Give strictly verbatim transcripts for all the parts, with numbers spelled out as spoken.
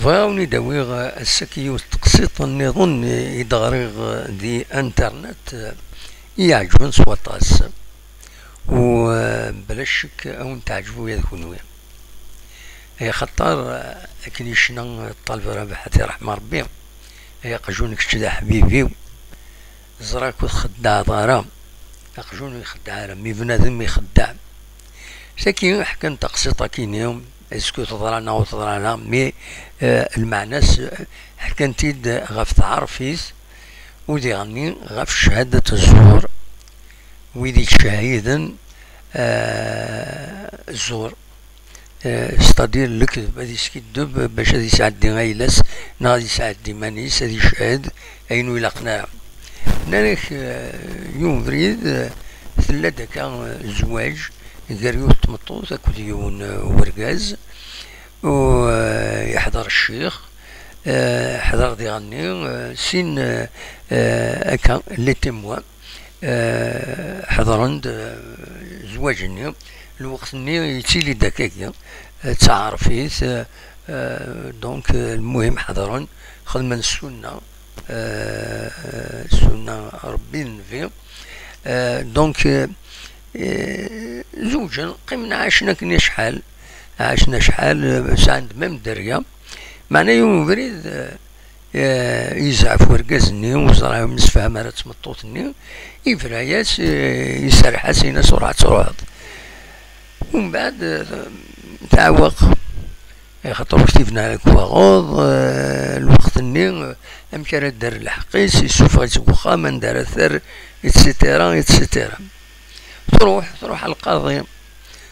Bɣiɣ ad wen-id-awiɣ, eh, ass-agi yiwet teqsiṭ nniḍen i d-ɣriɣ, eh, di internet, eh, i iɛeǧben s waṭas. U, eh, bla ccek ad wen-teɛǧeb ula d kenwi. Ay axaṭer, eh, akken yecna, eh, ṭṭaleb Rabaḥ, ad t-iṛḥem Ṛebbi, ay aqjun kečč d aḥbib-iw, ẓriɣ ur txeddaɛeḍ ara. Aqjun ur ixeddeɛ ara, mi bnadem ixeddeɛ. Saki ḥkan taqsiṭ akini, est-ce que teḍra neɣ ur teḍra ara, mais, eh, lmeɛna-s, eh, ḥkan-t-id ɣef tɛerfit, u diɣenni ɣef cchadat zzur, wid yettcehhiden, eh, zzur. Eh, c'est-à-dire lekdeb, ad yeskiddeb bac ad yesɛeddi ayla-s, neɣ ad yesɛeddi iman-is, ad yeched ayen ur ilaqen ara. Nnan-ak, eh, yiwen ubrid, eh, tella-d akka, eh, zzwaǧ gar yiwet n tmeṭṭut akked yiwen, eh, wergaz, u, eh, yeḥḍer ccix, eh, ḥḍer diɣenni, eh, sin, eh, eh, akka, les témoins, eh, ḥeḍren-d, eh, zzwaǧ-nni. Lweqt-nni yettili-d akkagi, eh, d taɛerfit, eh, eh, donc, eh, lmuhim ḥeḍren, xedmen ssunna, eh, ssunna Ṛebbi d Nnbi. Eh, donc, eh, eh, zewǧen, qqimen, ɛacen akken acḥal, ɛacen acḥal, eh, sɛan-d même dderya. Meɛna yiwen ubrid, eh, eh, yezɛef wergaz-nni, ur ẓriɣ ur msefham ara d tmeṭṭut-nni, yebra-yas, eh, iserreḥ-as, yenna-as: "Ruḥ ad truḥeḍ." Umbeɛd, eh, teɛweq, axaṭer ur k-tibna ara deg waɣeḍ, eh, lweqt-nni, eh, amek ara d-terr lḥeqq-is, yessufeɣ-itt seg uxxam, anda ara terr, et cetera, et cetera. Truḥ, truḥ ɣer lqaḍi.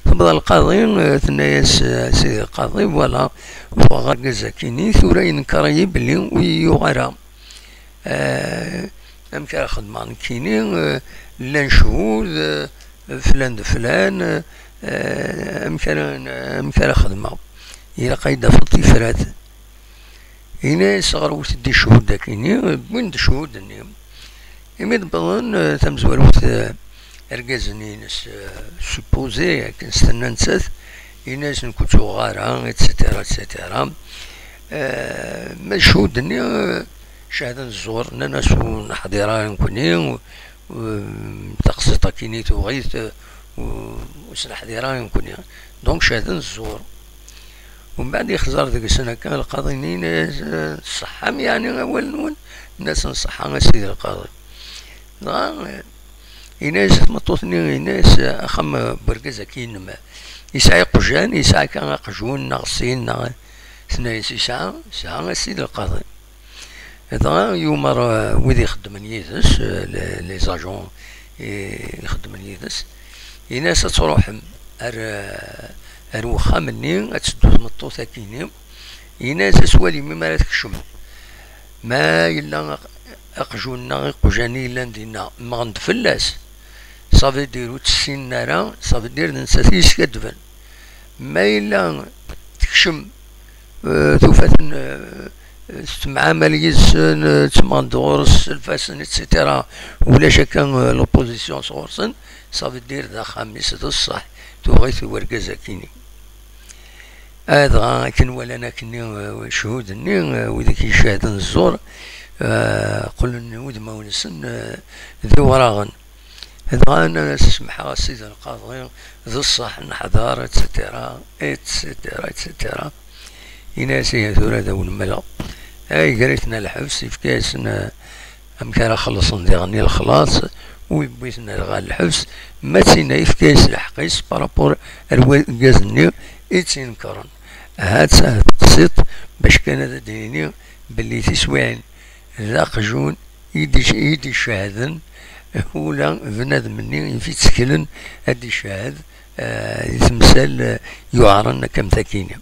Tewweḍ ɣer lqaḍi, eh, tenna-yas, eh, "Sidi lqaḍi, voilà, uɣeɣ argaz-akini, tura yenker-iyi belli ur iyi-yuɣ ara. Eh, amek ara xedmeɣ nekkini? Eh, llan cchud, eh, flan d flan, eh, amek ara, amek ara xedmeɣ? Ilaq ad yi-d-tafeḍ tifrat." Yenna-yas: "Ɣer-wet-d cchud-akini." Wwin-d cchud-nni. Imi d-wwḍen, eh, tamezwarut, eh, argaz-nni-ines, eh, supposé, akken s-tenna nettat, yenna-yas: "Nekk ur ttuɣeɣ ara, et cetera, et cetera." Eh, ma d cchud-nni, eh, cehden zzur, nnan-as: "Ur neḥḍir ara nekkni, u, u, taqsiṭ-akini tuɣ-it, eh, u, ur s-neḥḍir ara nekkni." Donc cehden zzur. Umbeɛd ixẓer deg-sen akka lqaḍi-nni, yenna-yas: "Tṣeḥḥam yeɛni awal-nwen?" Nnan-as: "Nṣeḥḥa a sidi lqaḍi." Dɣa, eh, yenna-yas i tmeṭṭut-nni, yenna-yas: "Axxam n wergaz-agi-inem yesɛa iqjan, yesɛa kan aqjun neɣ sin neɣ?" Tenna-yas: "Yesɛa, yesɛa a sidi lqaḍi." Dɣa yumer, eh, wid ixeddmen yid-s, eh, les, les agents i ixeddmen yid-s, yenna-yas: "Ad truḥem ar, eh, ar wexxam-nni, ad teddu tmeṭṭut-akini." Yenna-yas: "Ad twalim imi ara tekcem. Ma yella aq-, aqjun neɣ iqjan i yellan dinna, mmɣen-d fell-as. Ça veut dire ur tt-ssinen ara, ça veut dire d nettat i yeskadben. Ma yella tekcem, eh, tufa-ten, eh, tettemɛamal yid-sen, eh, ttemmɣen-d ɣur-s, sself-asen, et cetera. Ulac akka, eh, l'opposition sɣur-sen, ça veut dire d axxam-is, d ṣṣeḥ, tuɣ-it wergaz-akini." Dɣa akken walan akkenni, eh, cchud-nni, eh, wid i k-icehden zzur, eh, qqlen wudmawen-nsen, eh, d iwraɣen. Dɣa nnan-as: "Semḥeɣ a sidi lqaḍi, d ṣṣeḥ neḥḍer, et cetera, et cetera, et cetera." Yenna-yas: "Ihi tura ad awen-mmleɣ." Ay, iger-iten ɣer lḥebs, yefka-yasen, eh, amek ara xellṣen diɣen i lexlaṣ, u yewwi-ten ɣer lḥebs, ma d tinna yefka-yas lḥeqq-is par rapport ar wergaz-nni i tt-inekkren. Ha-tt-a teqsiṭ bac kan ad d-nini belli tiswiɛin d aqjun i d-ic-, i d-icehden ula bnadem-nni i f-itteklen ad d-icehhed, eh, di temsal, eh, yuɛren akka am takini.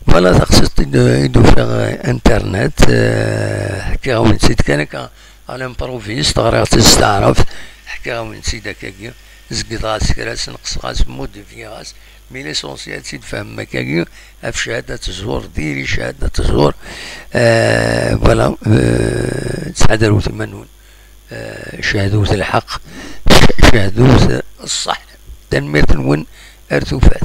Voilà taqsiṭ i d-, i d-ufiɣ, eh, internet, eh, ḥkiɣ-awen-tt-id kan akka à l'improviste, ɣriɣ-tt s taɛrabt, ḥkiɣ-awen-tt-id akkagi, zegdeɣ-as kra, sneqseɣ-as, modifiɣ-as, mais l'essentiel ad tt-id-tfehmem akkagi, ɣef cchadat zzur, diri cchadat zzur, eh, voilà, eh, ttḥadarut iman-nwen, eh, cehdut lḥeqq, ce-, cehdut ṣṣeḥ. Tanemmirt-nwen, ar tufat.